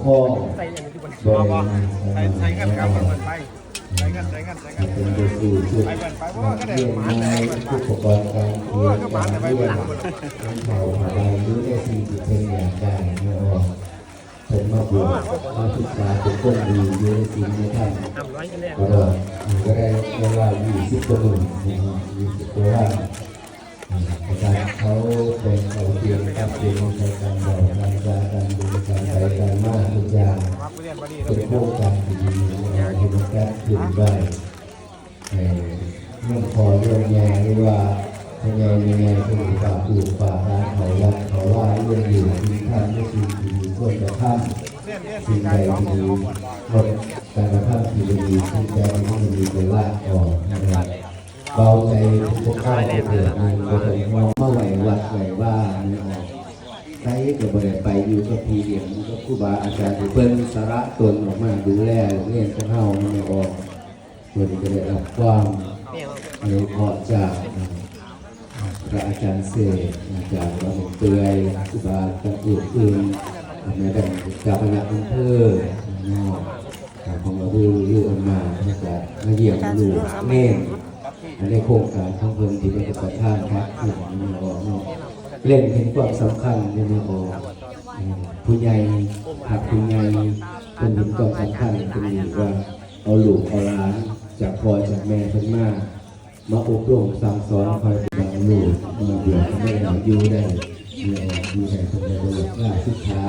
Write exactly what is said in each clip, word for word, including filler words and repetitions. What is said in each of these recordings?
ข้อ ใส่ใส่เงินใส่เงินใส่เงินใส่เงินใส่เงิน เป็นไปสู่ชุดนักเรียนไม้อุปกรณ์การเรียนการเรียนของเขาอะไรรู้ได้สิ่งที่เป็นอย่างใดเนาะเพิ่นมาบวชมาศึกษาเป็นคนดีอยู่ในศีลในธรรมตลอดมันก็ได้เวลายี่สิบกว่ามื้อนะครับยี่สิบกว่าวัน อาจารย์เขาเป็นเขาเตรียมครับเตรียมในการบอกการจาการดูการไปการมาทุกอย่างเป็นโครงการดีๆเราที่มันจัดขึ้นไว้ให้เรื่องพอเรื่องแย่หรือว่าพ่อใหญ่แม่ใหญ่ผู้มีปากลูกปากร้านเขาวัดเขาว่าเรื่องอยู่ที่ท่านไม่สิ่งที่ดีควรจะทำสิ่งใดที่ดีงดการกระทำที่ดีสิ่งใดที่ไม่ดีก็ละออกนะครับ เบาใจผู้ปกครองผู้เกิดหนึ่งบ่ต้องห่วงมาไหว้วัดไหว้ว่านี่ออกไสก็บ่ได้ไปอยู่กับพี่เลี้ยงอยู่กับครูบาอาจารย์ที่เพิ่นสละตนออกมาดูแลเรียนของเฮานี่ออกเพิ่นก็ได้รับความอนุเคราะห์จากพระอาจารย์เสกอาจารย์วัดหนองเปื่อยครูบาอาจารย์อื่นๆแม่ดังเจ้าคณะอำเภอเนาะ ครับผมก็คือลูกออกมาแล้วก็มาเยี่ยมลูกเน่นอันนี้โครงการของเพิ่นที่เป็นประธานครับที่มันออกเนาะเล่นเห็นความสำคัญในมือออกอืมผู้ใหญ่หักผู้ใหญ่เป็นเห็นความสำคัญเป็นดีว่าเอาลูกเอาหลานจากพ่อจากแม่เพิ่นมา มาอบรมสั่งสอนคอยดังลูกมาเบียดไม่ให้อยู่ได้มีออกอยู่ได้ทำได้บริลาศึกษา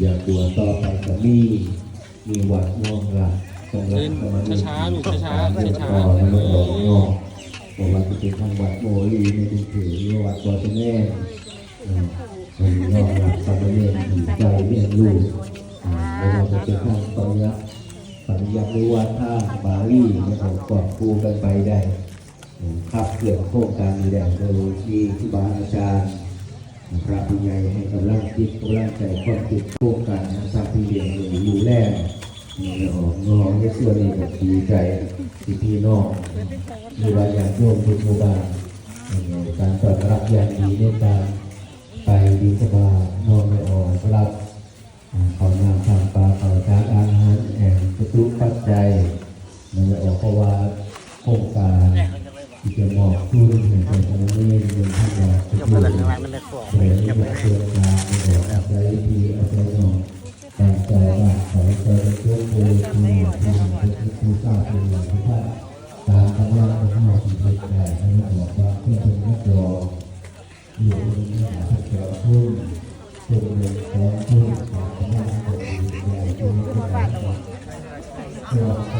อยากบวชต่อไปก็มีมีวัดนอกละสำหรับสมณะ ช้าๆลูกช้าๆ ที่ ช้าๆ ต่อมาออกนอกบอกว่าจะเป็นทางวัดโมลีในกรุงเทพหรือวัดบอสแนน เอ่อเป็นรองรับสามเณรที่ใจเลี้ยงลูกอ่าไม่ว่าจะเป็นทางปริยัติปริยัติหรือว่าทางบาลีนะครับควบคู่กันไปได้เอ่อขับเคลื่อนโครงการนี้ได้โดยที่ครูบาอาจารย์พระผู้ใหญ่ให้กำลังจิตกำลังใจความคิดโครงการทางสร้างพี่เลี้ยงลูกอยู่แล้วนี่ออกน้องในส่วนนี้ก็ดีใจที่พี่น้องหรือว่าญาติโยมทุกหมู่บ้านเอ่อการต้อนรับอย่างดีในการ ไปบิณฑบาตน้อมไม่ออกรับอ่าข้าวน้ำข้าวปลาข้าวสารอาหารแอ่งจตุปัจจัยไม่ออกเพราะว่าโครงการที่จะมอบทุนให้แก่สามเณรเงินพันบาทก็คือแสดงว่าโครงการไม่ออกอาศัยที่อาศัยนอนตามเจ้าบ้านเขาเจ้าเป็นตัวผู้ที่ที่ที่ที่ทราบเป็นที่ท่านตามกำลังของเราที่เป็นได้ไม่ออกว่าเพื่อเป็นนักรอง อยู่ในระดับสองคนคนหนึ่งสองคนสองคนคนหนึ่งใหญ่คนหนึ่งคนหนึ่ง